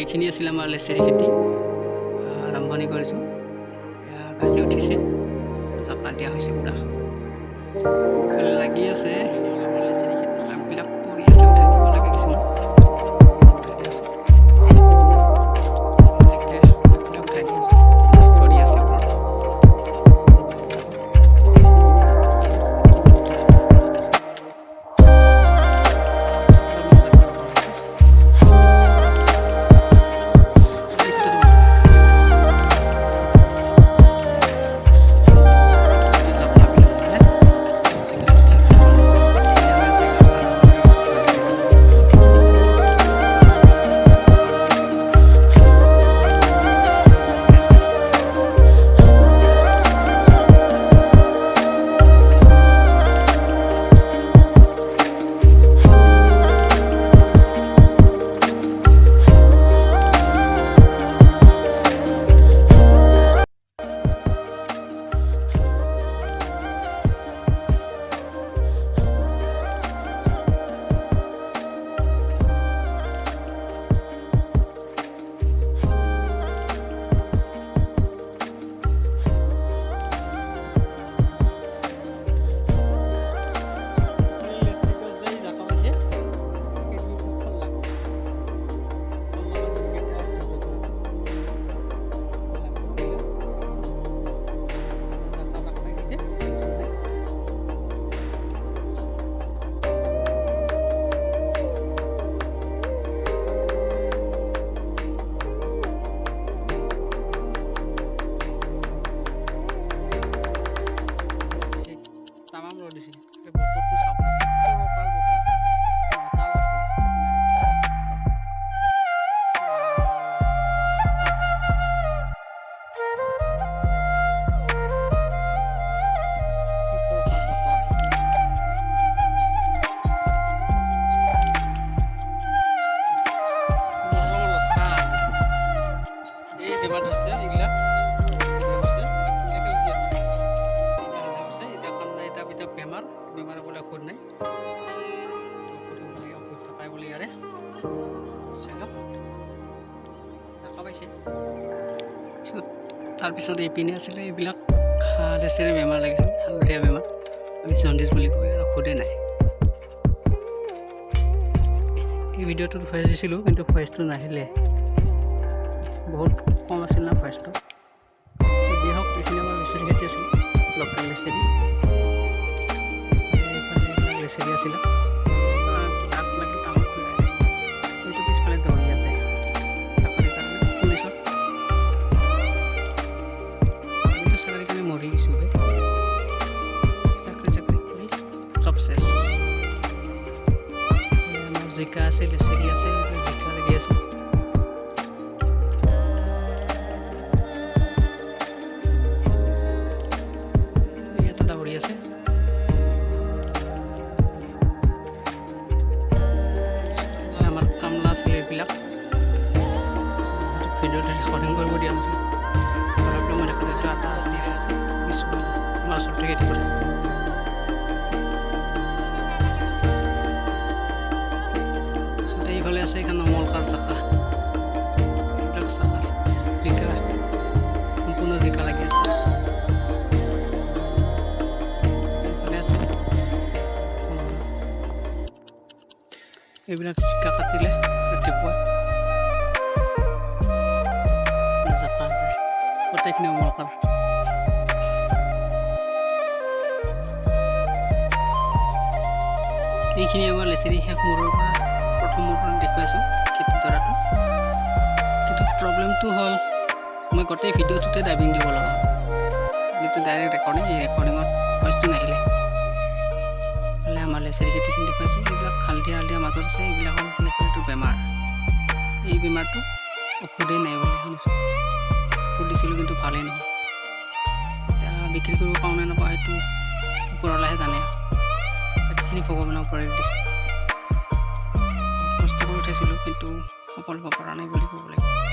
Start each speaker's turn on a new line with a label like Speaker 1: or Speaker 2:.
Speaker 1: এইখিনি আছিল আমাৰ লেচেৰি খেতি। আৰম্ভণি কৰিছোঁ। এয়া গাজি উঠিছে, জকা দিয়া হৈছে পূৰা। এইফালে লাগি আছে আমাৰ লেচেৰি খেতি। আগবিলাক পৰি আছে, উঠাই দিব লাগে কিছুমান, উঠাই দি আছোঁ। এনেকৈ আগবিলাক উঠাই দি আছোঁ, ধৰি আছে ওপৰত। তামাম ৰ'দ দিছে। এই বতৰটো চাওক, ফৰকাল বতৰ, মজা আছে। চাওক। কি ফৰকাল বতৰ। মৰমৰ লোকচান। এই বেমাৰ ধৰছে, এইগিলা এইগিলা ধৰছে, এইগিলা সেউজীয়া, এতিয়া হালধীয়া হৈছে। এতিয়া কাম নাই। এতিয়া এতিয়া বেমাৰ, বেমাৰ বোলে ঔষধ নাই। তো ঔষধ আনিব লাগে, ঔষধ নাপায় বোলে ইয়াৰে। চাই লওক, দেখা পাইছে। পিছত তাৰপিছত এইপিনে আছিলে এইবিলাক লেচেৰি, বেমাৰ লাগিছিল, হালধীয়া বেমাৰ, আমি জণ্ডিছ বুলি কয়, আৰু ঔষধে নাই। এই ভিডিঅ'টোত ভইচ দিছিলোঁ, কিন্তু ভইচটো নাহিলে, বহুত কম আছিল না ভইচটো। যি হওক, এইখিনি আমাৰ লেচেৰি খেতি আছিল, লোকেল লেচেৰি। এইফালে এইবিলাক লেচেৰি আছিলে। তাত লাগি তামোল খুন্দাই, এইটো পিছফালে দৌৰি আছে চাকৰিৰ কাৰণে পুলিচত। আমিতো চাকৰিৰ কাৰণে মৰি গৈছোঁ বে। চাকৰি চাকৰি কৰি চব শেষ। এই আমাৰ জিকা আছে, লেচেৰি আছে, এইবিলাক জিকা লাগি আছে। এই এটা ডাউৰি আছে। আমাৰ কামলা আছিলে এইবিলাক, ভিডিঅ'টো ৰেকৰ্ডিং কৰিব দিয়া নাছিল। তথাপিও মই ৰেকৰ্ডিংটো এটা আছে পিছফালে আমাৰ ওচৰতে খেতি কৰে। তাৰপিছত এইফালে আছে এইখন অমলকাৰ চাকা, এইবিলাক চাকাৰ জিকা, সম্পূৰ্ণ জিকা লাগি আছে। এইফালে আছে এইবিলাক জিকা, কাটিলে ৰাতিপুৱা জাকা আছে। গোটেইখিনি অমলকাৰ। এইখিনি আমাৰ লেচেৰি, শেষ মূৰৰ পৰা প্ৰথম মূৰত দেখুৱাইছোঁ খেতি ধৰাটো। কিন্তু প্ৰব্লেমটো হ'ল মই গোটেই ভিডিঅ'টোতে ডাবিং দিব লগা হ'ল। যিটো ডাইৰেক্ট ৰেকৰ্ডিং, এই ৰেকৰ্ডিঙত ভইচটো নাহিলে। হ'লে আমাৰ লেচেৰি খেতিখিনি দেখুৱাইছোঁ। এইবিলাক হালধীয়া হালধীয়া মাজত আছে, এইবিলাক হ'ল লেচেৰিটোৰ বেমাৰ। এই বেমাৰটো ঔষধেই নাই বুলি শুনিছোঁ। ঔষধ দিছিলোঁ, কিন্তু ভালেই নহ'ল। এতিয়া বিক্ৰী কৰিব পাৰোঁ নে নাপাওঁ, সেইটো ওপৰৱালাহে জানে। বাকীখিনি ভগৱানৰ ওপৰত দিছোঁ। বহুত কষ্ট কৰি উঠাইছিলোঁ, কিন্তু সফল হ'ব পৰা নাই বুলি ক'ব লাগিব।